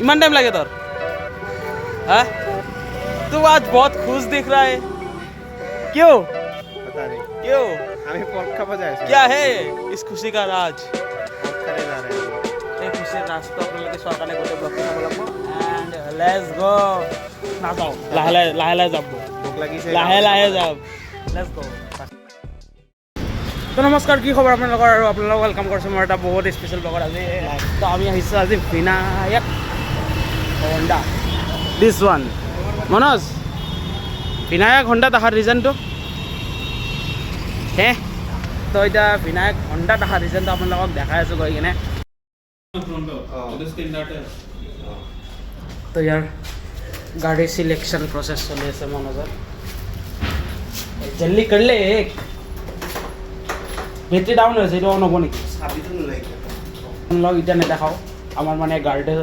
ইমান টাইম লাগে তোৰ? हाँ, तू आज बहुत खुश दिख रहा है, क्यों? पता नहीं। क्यों? আমি পর্ক খাবো যাই আছো। क्या है इस खुशी का राज? পৰ্ক খানে যা ৰহে हैं। এই খুচিৰ ৰাজটো আপোনালোকে চোৱাৰ কাৰণে গোটেই ব্লগটো চাব লাগিব। এণ্ড let's গ'। নাযাওঁ, লাহে লাহে, লাহে লাহে যাব। ভোক লাগিছে। লাহে লাহে যাম। Let's গ'। তো নমস্কাৰ, কি খবৰ আপোনালোকৰ? আৰু আপোনালোকক welcome কৰিছোঁ মোৰ এটা বহুত স্পেচিয়েল ব্লগত আজি। তো আমি আহিছোঁ আজি বিনায়ক হোণ্ডা, দিছ ওৱান। মনোজ, বিনায়ক হোণ্ডাত অহাৰ ৰিজনটো হে? তো এতিয়া বিনায়ক হোণ্ডাত অহাৰ ৰিজনটো আপোনালোকক দেখাই আছোঁ গৈ কিনে। তো ইয়াৰ গাড়ী চিলেকশ্যন প্ৰচেছ চলি আছে। মনোজৰ জল্দি কৰিলে এক বেটেৰী ডাউন হৈছে, এইটো অন হ'ব নেকি? চাবিটো নোলাই। আপোনালোকক এতিয়া নেদেখাওঁ। আমাৰ মানে গাড়ীটো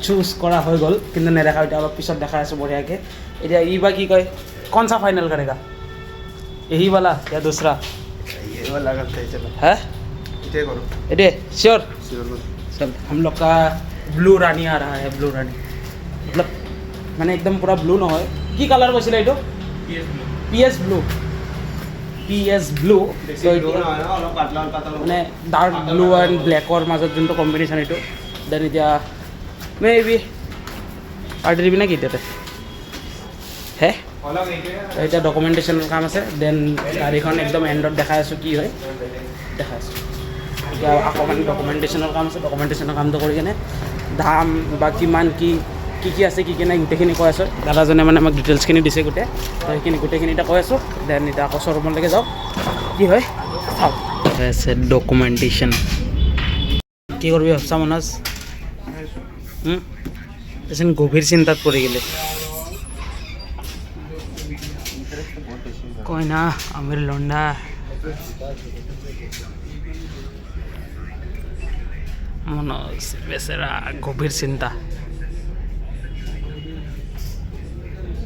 চুজ কৰা হৈ গ'ল, কিন্তু নেদেখাওঁ এতিয়া, অলপ পিছত দেখাই আছোঁ বঢ়িয়াকৈ। এতিয়া ই বা কি কয়, कौन सा फाइनल करेगा, यही वाला या दूसरा? ये वाला करते हैं, चलो। है। এটাই করো। ये श्योर? শিওর। चल, हम लोग का ब्लू रानी आ रहा है। ब्लू रानी मतलब মানে একদম পূৰা ব্লু নহয়, কি কালাৰ কৈছিলে এইটো? PS blue, PS blue. অলপ পাতলা পাতলা। মানে ডাৰ্ক ব্লু এণ্ড ব্লেকৰ মাজত যোনটো কম্বিনেশ্যন এইটো। দেন এতিয়া মে বি পাৰ্টি দিবি নেকি এতিয়াতে হে? অলপ এইটোৱে। তো এতিয়া ডকুমেণ্টেশ্যনৰ কাম আছে। দেন গাড়ীখন একদম এণ্ডত দেখাই আছোঁ, কি হয় দেখাই আছোঁ। এতিয়া অকণমান ডকুমেণ্টেশ্যনৰ কাম আছে। ডকুমেণ্টেশ্যনৰ কামটো কৰি কিনে দাম বা কিমান কি কি কি আছে, কি কি নাই, গোটেইখিনি কৈ আছোঁ। দাদাজনে মানে আমাক ডিটেইলছখিনি দিছে গোটেই, তো সেইখিনি গোটেইখিনি এতিয়া কৈ আছোঁ। দেন এতিয়া আকৌ শ্ব'ৰুমলৈকে যাওঁ, কি হয় চাওঁ। হৈ আছে ডকুমেণ্টেশ্যন। কি কৰিবি ভাবছা মনোজ? দেচোন, গভীৰ চিন্তাত পৰি গ'লে। কয় না, আমিৰ লণ্ডা। মনোজ বেচেৰা গভীৰ চিন্তা।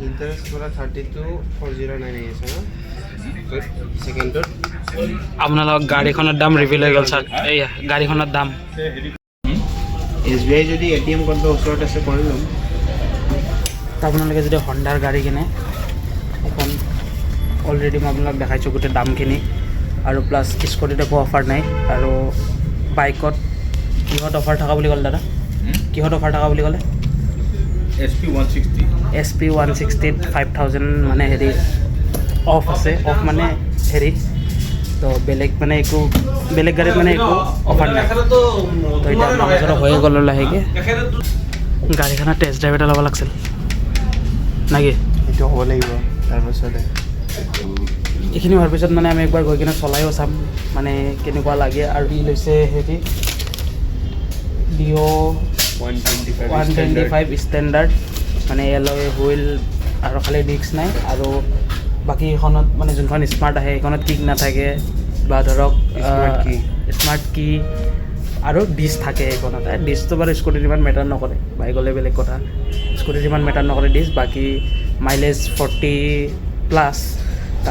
ইণ্টাৰেষ্ট পুৰা 32,409 আহি আছে ন ছেকেণ্ডত। আপোনালোক গাড়ীখনৰ দাম ৰিভিল হৈ গ'ল ছাৰ। এইয়া গাড়ীখনৰ দাম। এছ বি আই যদি এ টি এম কোনোবা ওচৰত আছে, কৰি ল'ম। তো আপোনালোকে যদি হণ্ডাৰ গাড়ী কিনে এখন, অলৰেডি মই আপোনালোক দেখাইছোঁ গোটেই দামখিনি। আৰু প্লাছ স্কুটিত একো অফাৰ নাই। আৰু বাইকত কিহত অফাৰ থকা বুলি ক'লে দাদা? কিহত অফাৰ থকা বুলি ক'লে? SP 160। SP 160ত 5000 মানে হেৰি অফ আছে। অফ মানে হেৰি, তো বেলেগ মানে একো বেলেগ গাড়ীত মানে একো অফাৰ নাই। তো এতিয়া মানুহজনৰ হৈয়ে গ'ল। লাহেকৈ গাড়ীখনৰ টেষ্ট ড্ৰাইভ এটা ল'ব লাগছিল নেকি? সেইটো হ'ব লাগিব তাৰপাছতে। এইখিনি হোৱাৰ পিছত মানে আমি একবাৰ গৈ কিনে চলায়ো চাম, মানে কেনেকুৱা লাগে। আৰু ই লৈছে হেৰি ডিঅ' 125। 125 ষ্টেণ্ডাৰ্ড, মানে এলয় হুইল আৰু খালি ডিস্ক নাই। আৰু বাকী সেইখনত মানে যোনখন স্মাৰ্ট আহে, সেইখনত কিক নাথাকে বা ধৰক Smart key। Smart কি আৰু ডিস্ক থাকে সেইখনত। ডিস্কটো বাৰু স্কুটিত ইমান মেটাৰ নকৰে, বাইক হ'লে বেলেগ কথা। স্কুটিত ইমান মেটাৰ নকৰে ডিস্ক। বাকী মাইলেজ 40 প্লাছ।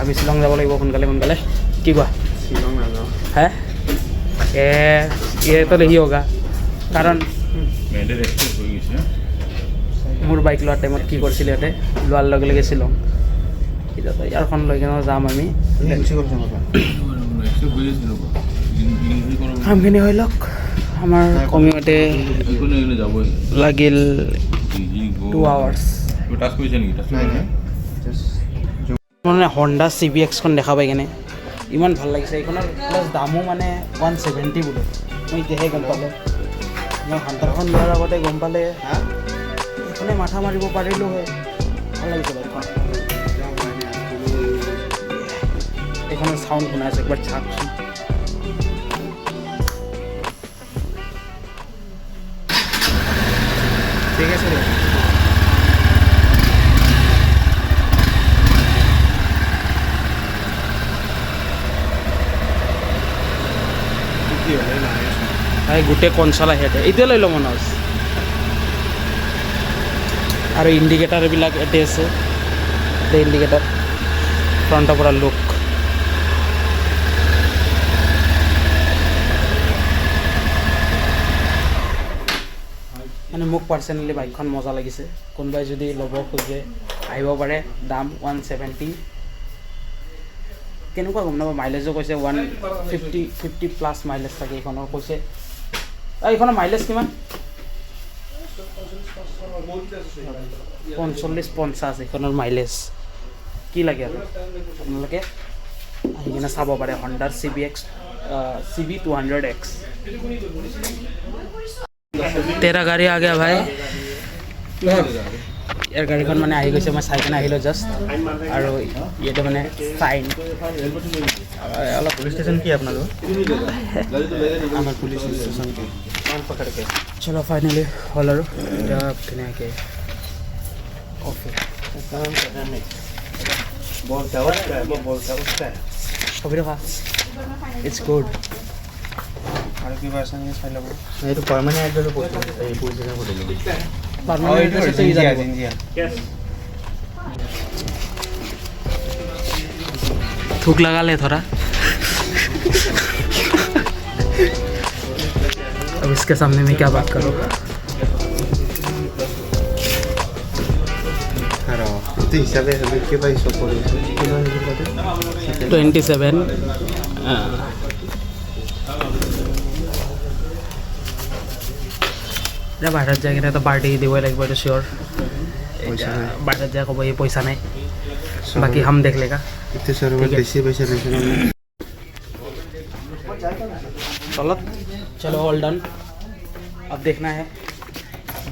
আমি শ্বিলং যাব লাগিব সোনকালে সোনকালে, কি কোৱা? শ্বিলং নাযাওঁ। है ये ये तो नहीं होगा, কাৰণ মেণ্ডেট এক্সপ্ৰেছ হৈ গৈছে। মোৰ বাইক লোৱাৰ টাইমত কি কৰিছিলে সিহঁতে, লোৱাৰ লগে লগে শ্বিলং। এতিয়া তো ইয়াৰখন লৈ কিনে যাম আমি। গুচি গ'ল চবৰ পৰা। এক্সেপ্ট হৈ আছে, ৰ'ব। কামখিনি হৈ লওক আমাৰ। কমিওতে যাবই। লাগিল 2 আৱাৰ্ছ। টাচ কৰিছে নেকি? টাচ নাই নাই, জাষ্ট মানে হণ্ডা চি বি এক্সখন দেখা পাই কেনে ইমান ভাল লাগিছে। এইখনৰ প্লাছ দামো মানে 170 বোলে। মই এতিয়াহে গম পালোঁ। মই হাণ্টাৰখন লোৱাৰ আগতে গম পালে এইখনে মাথা মাৰিব পাৰিলোঁ হয়। ভাল লাগিছে বাইকখন। এইখনৰ চাউণ্ড শুনাই আছে, একবাৰ চাওকচোন। ঠিক আছে দে। কি হ'লে নাই। এই গোটেই কনচল আহি ইয়াতে। এইটোৱে লৈ ল মনোজ। আৰু ইণ্ডিকেটাৰবিলাক ইয়াতে আছে। ইয়াতে ইণ্ডিকেটাৰ, ফ্ৰণ্টৰ পৰা লুক। মানে মানে মোক পাৰ্চনেলি বাইকখন মজা লাগিছে। কোনোবাই যদি ল'ব খোজে আহিব পাৰে। দাম 170 কেনেকুৱা গম নাপাওঁ। মাইলেজো কৈছে 150 50 প্লাছ মাইলেজ থাকে এইখনৰ কৈছে। এইখনৰ মাইলেজ কিমান? 45 50 এইখনৰ মাইলেজ। কি লাগে আৰু, আপোনালোকে আহি কিনে চাব পাৰে হণ্ডাৰ CBX, CB 200 x. तेरा गाड़ी आ गया भाई। ইয়াৰ গাড়ীখন মানে আহি গৈছে, মই চাই কিনে আহিলোঁ জাষ্ট। আৰু ইয়াতে মানে চাইন অলপ পুলিচ ষ্টেচন কি আপোনালোকৰ? আমাৰ পুলিচ ষ্টেচন কি? চলো, ফাইনেলি হ'ল আৰু এতিয়া ধুনীয়াকৈ কফি। बोलता उसका है, वो बोलता उसका है। কফিটো খা, it's good. আৰু কিবা আছে নেকি চাই ল'ব। এইটো পাৰ্মানেণ্ট এড্ৰেছো কৈছোঁ, এই পুলিচ ষ্টেচন সুধিলোঁ। পাৰ্মানেণ্ট এড্ৰেছটো ই জানিব। জিঞ্জিয়া। থোক লগালে थोड़ा। अब इसके सामने मैं क्या बात करूँ? আৰু এইটো হিচাপে আমি কিবা হিচাপ কৰিছোঁ, কিমান হৈছিল তাতে? 27। এতিয়া বাহিৰত যাই কিনে এটা পাৰ্টি দিবই লাগিব, এইটো চিয়'ৰ। পইচা নাই। বাহিৰত যাই ক'ব এই পইচা নাই, বাকী हम देख लेगा। এইটো চৰবত ঠিক আছে। বেছি পইচা লৈছে ন। चलो चलो, ऑल डन। अब देखना है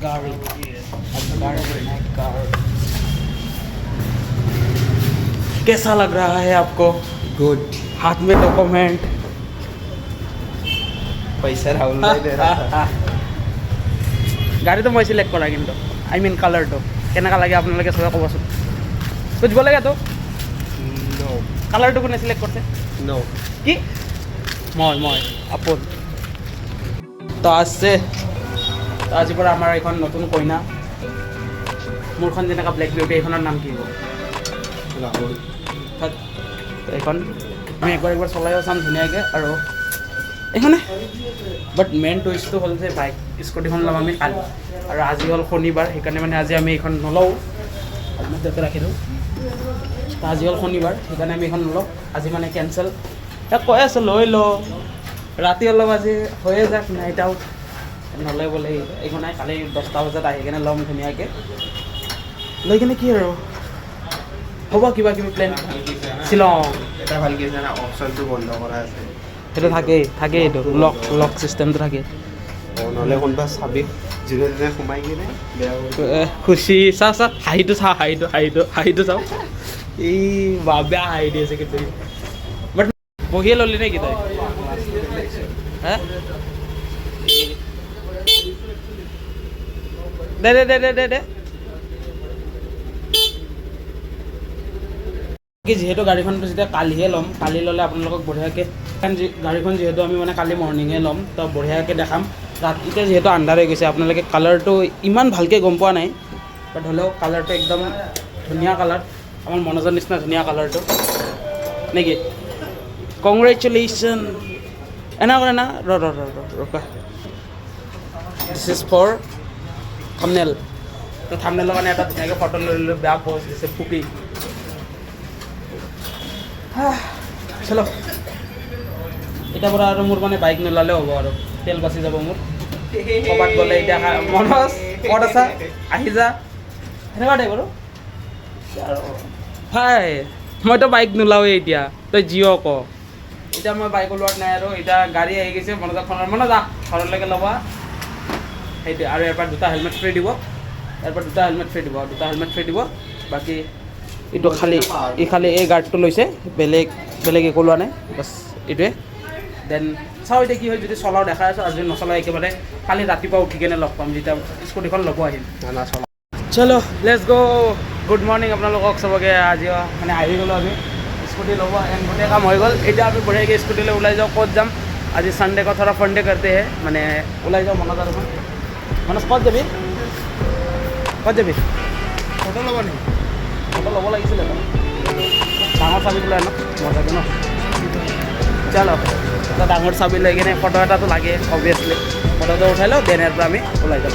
गाड़ी, अब गाड़ी देखना है। गाड़ी कैसा लग रहा है आपको? गुड। हाथ में डॉक्यूमेंट। পইচা राहुल भाई दे रहा था। গাড়ীটো মই চিলেক্ট কৰা কিন্তু, I mean কালাৰটো কেনেকুৱা লাগে আপোনালোকে চবে ক'বচোন। कुछ बोलेगा তো? No. কালাৰটো কোনে চিলেক্ট কৰিছে? No. কি মই আপোন তো আছে। তো আজিৰ পৰা আমাৰ এইখন নতুন কইনা। মোৰখন যেনেকুৱা ব্লেক বিউটি, এইখনৰ নাম কি হ'ব? ৰাহুল। তো এইখন আমি একবাৰ একবাৰ চলাইও চাম ধুনীয়াকৈ। আৰু এইখনে বাট মেইন টুইষ্টটো হ'ল যে বাইক স্কুটিখন ল'ম আমি কালি আৰু আজি হ'ল শনিবাৰ, সেইকাৰণে মানে আজি আমি এইখন নলওঁ, হেলমেট ৰাখি দিওঁ। তো আজি হ'ল শনিবাৰ, সেইকাৰণে আমি এইখন নলওঁ আজি, মানে কেঞ্চেল। কৈ আছোঁ লৈ ল, ৰাতি অলপ আজি হৈয়ে যাক নাইট আউট। নলয় বোলে এইখন। কালি 10টা বজাত আহি কিনে ল'ম ধুনীয়াকৈ। লৈ কিনে কি আৰু হ'ব কিবা কিবি প্লেন শ্বিলং। এটা ভাল কি জানা, অপশ্যনটো বন্ধ কৰা আছে। সেইটো থাকেই থাকেই, এইটো লক চিষ্টেমটো থাকে। নহ'লে কোনোবা চাবি যোনে তোনে সোমাই কিনে বেয়া কৰি খুচি চা চা, হাঁহিটো চা, হাঁহিটো হাঁহিটো হাঁহিটো চাওঁ। এই বা, বেয়া হাঁহি দি আছে কিন্তু। বাট বহিয়ে ল'লি নেকি তই? হে, দে দে দে দে দে দে। কি যিহেতু গাড়ীখন যেতিয়া কালিহে ল'ম, কালি ল'লে আপোনালোকক বঢ়িয়াকৈ, কাৰণ গাড়ীখন যিহেতু আমি মানে কালি মৰ্ণিঙে ল'ম, তো বঢ়িয়াকৈ দেখাম। ৰাত এতিয়া যিহেতু আন্ধাৰ হৈ গৈছে, আপোনালোকে কালাৰটো ইমান ভালকৈ গম পোৱা নাই, বাট হ'লেও কালাৰটো একদম ধুনীয়া কালাৰ, আমাৰ মনোজৰ নিচিনা ধুনীয়া কালাৰটো নেকি? কংগ্ৰেচুলেশ্যন। এনে কৰে না, ৰ ৰ ৰ ৰ ৰখা। This is for thumbnail. তো থামনেলৰ কাৰণে এটা ধুনীয়াকৈ ফটো লৈ ল'লোঁ। বেয়া প'জ দিছে ফুকি। চলো, এতিয়াৰ পৰা আৰু মোৰ মানে বাইক নোলালেও হ'ব আৰু, তেল বাচি যাব মোৰ। ক'ৰবাত গ'লে এতিয়া মনোজ ক'ত আছা, আহি যা, সেনেকুৱা টাইপ আৰু। আৰু ভাই, মইতো বাইক নোলাওৱেই এতিয়া, তই জিঅ' ক। এতিয়া মই বাইক ওলোৱাত নাই আৰু এতিয়া গাড়ী আহি গৈছে। মনোজক ফোনত, মনোজ আহ ঘৰলৈকে ল'বা। সেইটোৱে আৰু ইয়াৰ পৰা দুটা হেলমেট ফ্ৰী দিব, ইয়াৰ পৰা দুটা হেলমেট ফ্ৰী দিব, দুটা হেলমেট ফ্ৰী দিব। বাকী এইটো খালী, ই খালী এই গাৰ্ডটো লৈছে, বেলেগ বেলেগ একো লোৱা নাই, বাছ এইটোৱে। Then চাওঁ এতিয়া কি হয়, যদি চলাওঁ দেখাই আছোঁ আৰু যদি নচলাওঁ একেবাৰে কালি ৰাতিপুৱা উঠি কেনে লগ পাম, যেতিয়া স্কুটিখন ল'ব আহিম। না চলা। চলো, let's go. Good morning আপোনালোকক চবকে। আজি মানে আহি গ'লোঁ আমি স্কুটি ল'ব এণ্ড গোটেই কাম হৈ গ'ল। এতিয়া আমি বঢ়িয়াকৈ স্কুটিলৈ ওলাই যাওঁ। ক'ত যাম আজি? ছানডে को थोड़ा फंडे करते हैं। মানে ওলাই যাওঁ। মনত আৰু মনোজ, ক'ত যাবি, ক'ত যাবি? ফটো ল'ব নেকি? ফটো ল'ব লাগিছিলে এটা ডাঙৰ চাবি লৈ আনক, মজাকে ন। চলো, এটা ডাঙৰ চাবি লৈ কিনে ফটো এটাতো লাগে অভিয়াছলি। ফটোটো উঠাই লওঁ, then ইয়াৰ পৰা আমি ওলাই যাম।